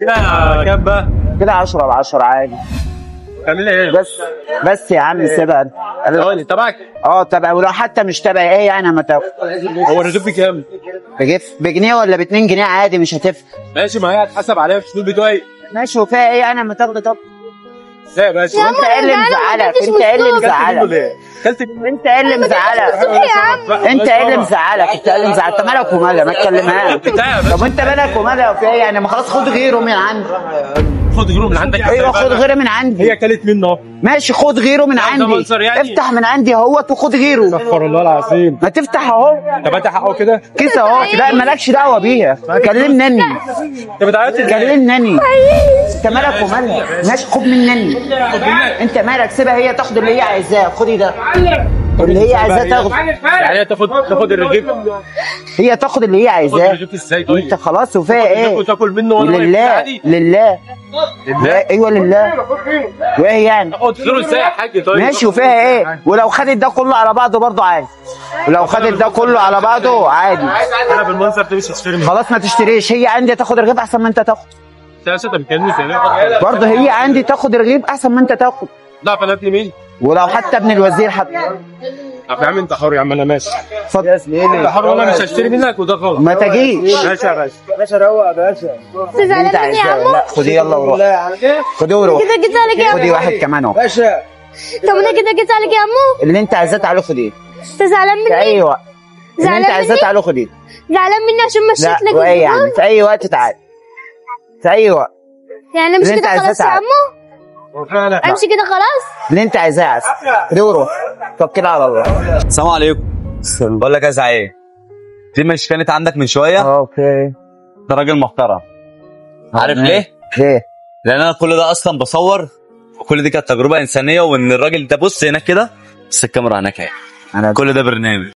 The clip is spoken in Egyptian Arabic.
لا كام بقى؟ كده 10 على 10 عادي. تعمل ايه؟ بس يا عم سيبها. ثواني تبعك؟ اه تبعي، ولو حتى مش تبعي ايه يعني ما تاخد. هو الرغيف بكام؟ رغيف بجنيه ولا ب2 جنيه عادي مش هتفرق. ماشي، ما هي هتحسب عليا في الفلوس بتوعي. ماشي، وفيها ايه يعني ما تاخد؟ طب ازاي يا باشا؟ انت ايه اللي مزعلك؟ انت ايه اللي مزعلك؟ انت ايه اللي مزعلك؟ انت ايه اللي مزعلك؟ انت ايه اللي مزعلك؟ انت مالك ومالها؟ ما تكلمهاش. طب انت مالك ومالها وفيها ايه يعني؟ ما خلاص خد غيره من عندي. خد غيره من عندك؟ ايوه خد غيره من عندي. هي كلت منه. ماشي خد غيره من عندي. يعني؟ افتح من عندي اهوت وخد غيره. استغفر الله العظيم. ما تفتح اهو. طب انت حقه كده؟ كيس اهو. لا مالكش دعوه بيها، كلمني اني. انت بتعيط؟ كلمني اني. انت مالك ومالها؟ ماشي خد مني. انت مالك؟ سيبها هي تاخد اللي هي عايزاه. خدي ده اللي هي عايزاه تاخد. يعني هي تاخد الرغيف؟ هي تاخد اللي هي عايزاه. الرغيف ازاي طيب؟ انت خلاص وفيها ايه؟ تاكل منه وانا لله لله لله. ايوه لله. وايه يعني؟ تاخد غيره ازاي يا حاج طيب؟ ماشي وفيها ايه؟ ولو خدت ده كله على بعضه برضه عادي. ولو خدت ده كله على بعضه عادي. انا بالمنظر ده مش هشتري. خلاص ما تشتريش، هي عندي تاخد رغيف احسن ما انت تاخد. برضه هي عندي تاخد رغيف احسن ما انت تاخد. لا فانا ابن مين؟ ولو حتى ابن الوزير حتى. طب يا عم انت حر يا عم، انا ماشي. اتفضل. انت حر وانا مش هشتري منك وده غلط. ما تجيش. ماشي يا باشا. باشا روق يا باشا. انت زعلان مني يا عمو؟ لا خدي يلا وروح. خدي وروح. كده جيت عليك يا عمو. خدي واحد كمان اهو. باشا. طب انا كده جيت عليك يا عمو؟ اللي انت عايزاه تعالى خديه. انت زعلان مني؟ في اي وقت. اللي انت عايزاه تعالى خديه. زعلان مني عشان مشيت لك؟ لا وايه يعني؟ في اي وقت تعالى. في اي وقت. يعني امشي كده خلاص يا عمو؟ امشي كده خلاص؟ اللي انت عايزاه عسل. خدي وروح. توكل على الله. السلام عليكم. بقول لك يا زعيم، دي مش كانت عندك من شوية؟ okay. ده راجل محترم. عارف ليه؟ ليه؟ لان انا كل ده اصلا بصور، وكل دي كانت تجربه انسانيه، وان الراجل ده بص هناك كده، بس الكاميرا هناك اهي. كل ده برنامج.